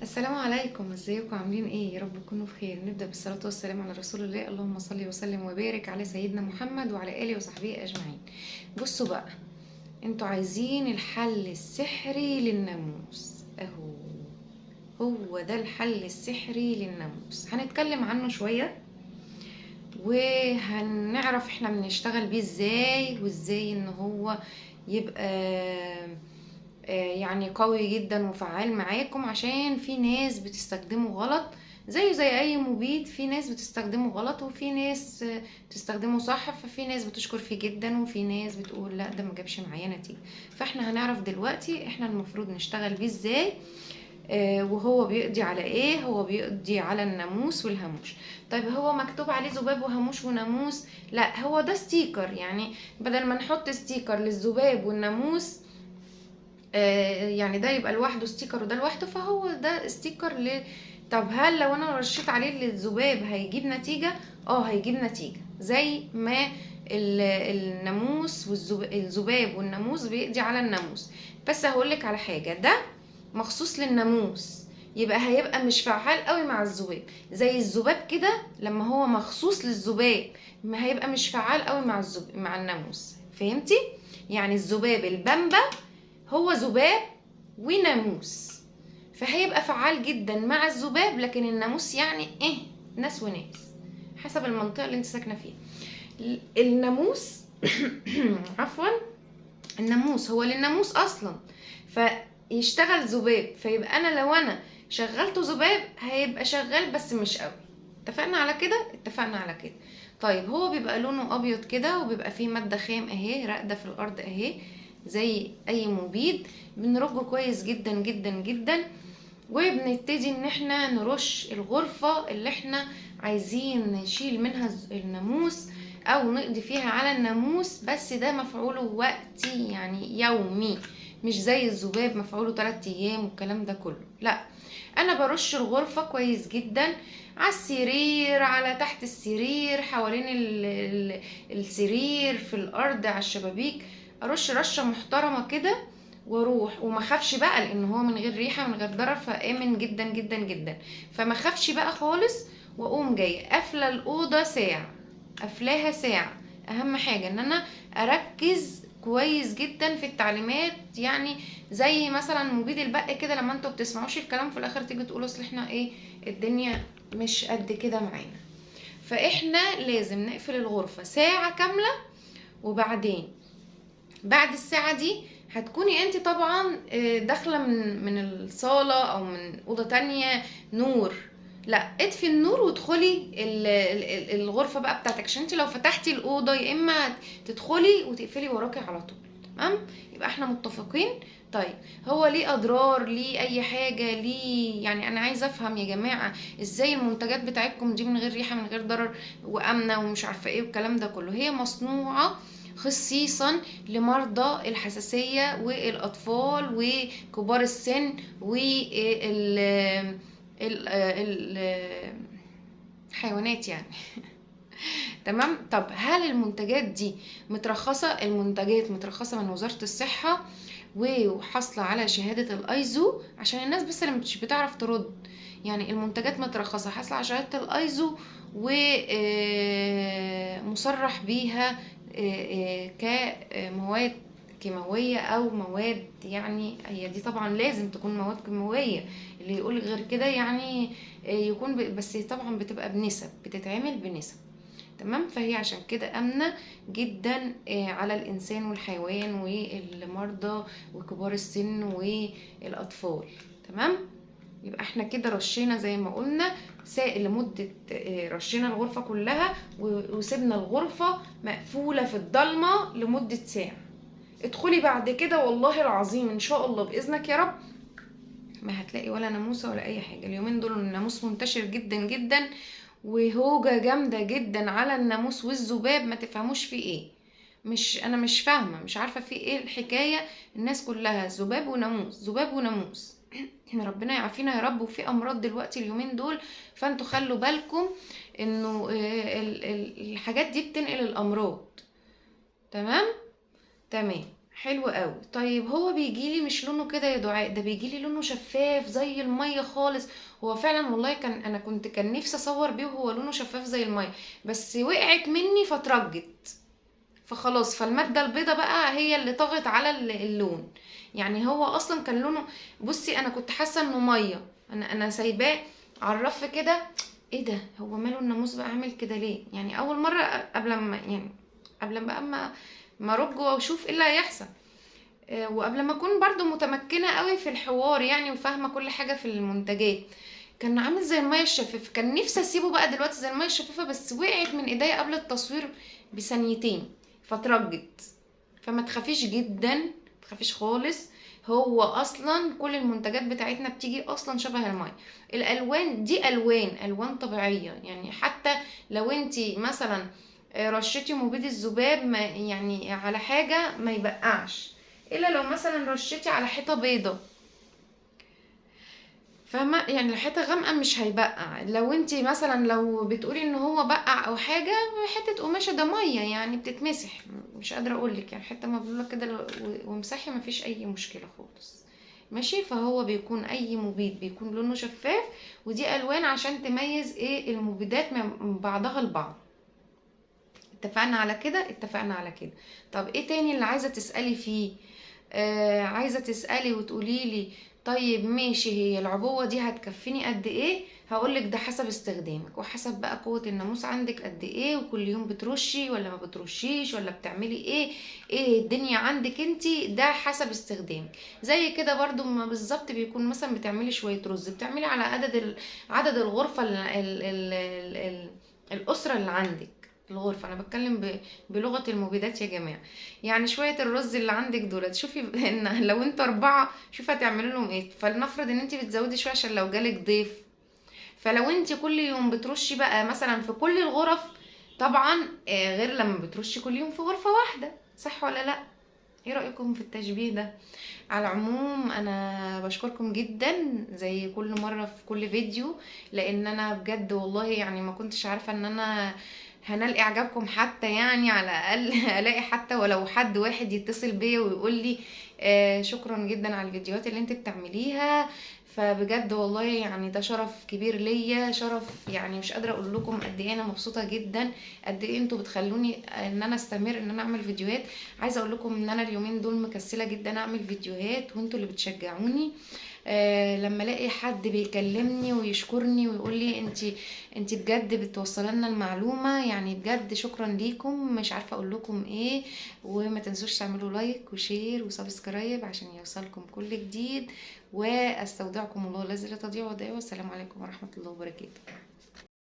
السلام عليكم، ازيكم؟ عاملين ايه؟ يا رب تكونوا بخير. نبدأ بالصلاة والسلام على رسول الله. اللهم صل وسلم وبارك على سيدنا محمد وعلى آله وصحبه أجمعين. بصوا بقى، انتوا عايزين الحل السحري للناموس، اهو هو ده الحل السحري للناموس. هنتكلم عنه شوية وهنعرف احنا بنشتغل بيه ازاي، وازاي ان هو يبقى يعني قوي جدا وفعال معاكم، عشان في ناس بتستخدمه غلط زيه زي اي مبيد. في ناس بتستخدمه غلط وفي ناس بتستخدمه صح، ففي ناس بتشكر فيه جدا وفي ناس بتقول لا ده ما جابش معايا نتيجة. فاحنا هنعرف دلوقتي احنا المفروض نشتغل بيه ازاي، وهو بيقضي على ايه. هو بيقضي على الناموس والهاموش. طيب هو مكتوب عليه ذباب وهاموش وناموس؟ لا، هو ده sticker، يعني بدل ما نحط sticker للذباب والناموس، يعني ده يبقى لوحده sticker وده لوحده، فهو ده sticker طب هل لو انا رشيت عليه للذباب هيجيب نتيجة؟ هيجيب نتيجة، زي ما الناموس الذباب والناموس بيقضي على الناموس. بس هقولك على حاجة، ده مخصوص للناموس، يبقى هيبقى مش فعال قوي مع الذباب. زي الذباب كده لما هو مخصوص للذباب ما هيبقى مش فعال قوي مع مع الناموس. فهمتي؟ يعني الذباب البامبا هو ذباب وناموس، فهيبقى فعال جدا مع الذباب، لكن الناموس يعني ايه، ناس وناس حسب المنطقة اللي انت ساكنة فيها. الناموس عفوا، الناموس هو للناموس اصلا، فيشتغل ذباب، فيبقى انا لو انا شغلته ذباب هيبقى شغال بس مش قوي. اتفقنا على كده؟ اتفقنا على كده. طيب هو بيبقى لونه ابيض كده، وبيبقى فيه مادة خام اهي راقدة في الارض اهي زي اي مبيد. بنرجه كويس جدا جدا جدا، وبنبتدي ان احنا نرش الغرفة اللي احنا عايزين نشيل منها الناموس او نقضي فيها على الناموس. بس ده مفعوله وقتي، يعني يومي، مش زي الذباب مفعوله 3 ايام والكلام ده كله. لا، انا برش الغرفة كويس جدا، على السرير، على تحت السرير، حوالين السرير، في الارض، على الشبابيك، ارش رشة محترمة كده واروح. وما خافش بقى، لان هو من غير ريحة من غير ضرر، فامن جدا جدا جدا، فما خافش بقى خالص. واقوم جاية قافلة الأوضة ساعة، قافلاها ساعة. اهم حاجة ان انا اركز كويس جدا في التعليمات، يعني زي مثلا مبيد البق كده، لما انتوا بتسمعوش الكلام في الاخر تيجي تقولوا اصل احنا ايه الدنيا مش قد كده معانا. فاحنا لازم نقفل الغرفة ساعة كاملة، وبعدين بعد الساعة دي هتكوني انت طبعا، داخلة من الصالة او من أوضة تانية نور، لا اطفي النور وادخلي الغرفة بقى بتاعتك، عشان انت لو فتحتي الأوضة يا اما تدخلي وتقفلي وراكي على طول. تمام؟ يبقى احنا متفقين. طيب هو ليه اضرار؟ ليه اي حاجة؟ ليه يعني انا عايزة افهم يا جماعة ازاي المنتجات بتاعتكم دي من غير ريحة من غير ضرر وامنة ومش عارفة ايه والكلام ده كله. هي مصنوعة خصيصا لمرضى الحساسية والأطفال وكبار السن الحيوانات يعني. تمام؟ طب هل المنتجات دي مترخصة؟ المنتجات مترخصة من وزارة الصحة وحاصلة على شهادة الايزو، عشان الناس بس اللي مش بتعرف ترد. يعني المنتجات مترخصة، حاصلة على شهادة الايزو ومصرح بيها، كمواد كيماوية او مواد، يعني هي دي طبعا لازم تكون مواد كيماوية، اللي يقول غير كده يعني، يكون بس طبعا بتبقى بنسب، بتتعمل بنسب. تمام؟ فهي عشان كده آمنة جدا، على الإنسان والحيوان والمرضى وكبار السن والأطفال. تمام؟ يبقى احنا كده رشينا زي ما قلنا سائل لمدة، رشينا الغرفة كلها وسيبنا الغرفة مقفولة في الضلمة لمدة ساعة. ادخلي بعد كده والله العظيم ان شاء الله بإذنك يا رب ما هتلاقي ولا ناموسة ولا اي حاجة. اليومين دول الناموس منتشر جدا جدا، وهوجة جامدة جدا على الناموس والذباب، ما تفهموش في ايه. انا مش فاهمة، مش عارفة في ايه الحكاية. الناس كلها ذباب وناموس، ذباب وناموس. ربنا يعافينا يا رب. وفي امراض دلوقتي اليومين دول، فانتوا خلوا بالكم انه، الحاجات دي بتنقل الامراض. تمام؟ تمام. حلو قوي. طيب هو بيجيلي مش لونه كده يا دعاء، ده بيجيلي لونه شفاف زي المية خالص. هو فعلا والله كان انا كنت كان نفسي اصور بيه وهو لونه شفاف زي المية، بس وقعت مني فترجت، فخلاص فالمادة البيضة بقى هي اللي طغت على اللون. يعني هو اصلا كان لونه، بصي انا كنت حاسة انه مية، انا سايباه على الرف كده، ايه ده هو ماله الناموس بقى عامل كده ليه؟ يعني اول مرة قبل ما يعني قبل ما ما ارج واشوف ايه اللي هيحصل، وقبل ما اكون برضو متمكنة قوي في الحوار يعني وفاهمة كل حاجة في المنتجات، كان عامل زي المية الشفافة. كان نفسي اسيبه بقى دلوقتي زي المية الشفافة، بس وقعت من ايديا قبل التصوير بثانيتين فترجت. فما تخافيش جدا، ما تخافيش خالص، هو اصلا كل المنتجات بتاعتنا بتيجي اصلا شبه المية. الالوان دي الوان طبيعية، يعني حتى لو انتي مثلا رشيتي مبيد الذباب ما يعني على حاجة ما يبقعش، الا لو مثلا رشيتي على حيطة بيضة، فاهمه؟ يعني لو حيطة غامقه مش هيبقع. لو انتي مثلا لو بتقولي ان هو بقع او حاجة، حتة قماشة ده مية يعني بتتمسح، مش قادرة اقولك يعني حتة مبلوله كده وامسحي مفيش اي مشكلة خالص، ماشي. فهو بيكون اي مبيد بيكون لونه شفاف، ودي الوان عشان تميز ايه المبيدات من بعضها البعض. اتفقنا على كده؟ اتفقنا على كده. طب ايه تاني اللي عايزه تسالي فيه؟ عايزه تسالي وتقولي لي طيب ماشي هي العبوه دي هتكفيني قد ايه؟ هقولك ده حسب استخدامك وحسب بقى قوة الناموس عندك قد ايه، وكل يوم بترشي ولا ما بترشيش، ولا بتعملي ايه، ايه الدنيا عندك انتي، ده حسب استخدامك. زي كده برضو ما بالظبط بيكون مثلا بتعملي شوية رز، بتعملي على عدد الغرفة الاسرة اللي عندك، الغرفة، انا بتكلم بلغه المبيدات يا جماعة، يعني شوية الرز اللي عندك دولت، شوفي ان لو انتوا 4 شوفي هتعملي لهم ايه. فلنفرض ان انت بتزودي شوية عشان لو جالك ضيف، فلو انت كل يوم بترشي بقى مثلا في كل الغرف، طبعا غير لما بترشي كل يوم في غرفة واحدة، صح ولا لا؟ ايه رايكم في التشبيه ده؟ على العموم انا بشكركم جدا زي كل مرة في كل فيديو، لان انا بجد والله يعني ما كنتش عارفه ان انا هنال اعجابكم حتى، يعني على الاقل الاقي حتى ولو حد واحد يتصل بيا ويقول لي شكرا جدا على الفيديوهات اللي انت بتعمليها. فبجد والله يعني ده شرف كبير ليا، شرف يعني مش قادرة اقول لكم قد ايه انا مبسوطة جدا، قد ايه انتوا بتخلوني ان انا استمر ان انا اعمل فيديوهات. عايزه اقول لكم ان انا اليومين دول مكسله جدا اعمل فيديوهات، وانتوا اللي بتشجعوني. لما الاقي حد بيكلمني ويشكرني ويقول لي انت بجد بتوصلي لنا المعلومة، يعني بجد شكرا ليكم، مش عارفه اقول لكم ايه. وما تنسوش تعملوا like و share و subscribe عشان يوصلكم كل جديد، واستودعكم الله الذي لا تضيع ودائعه، والسلام عليكم ورحمة الله وبركاته.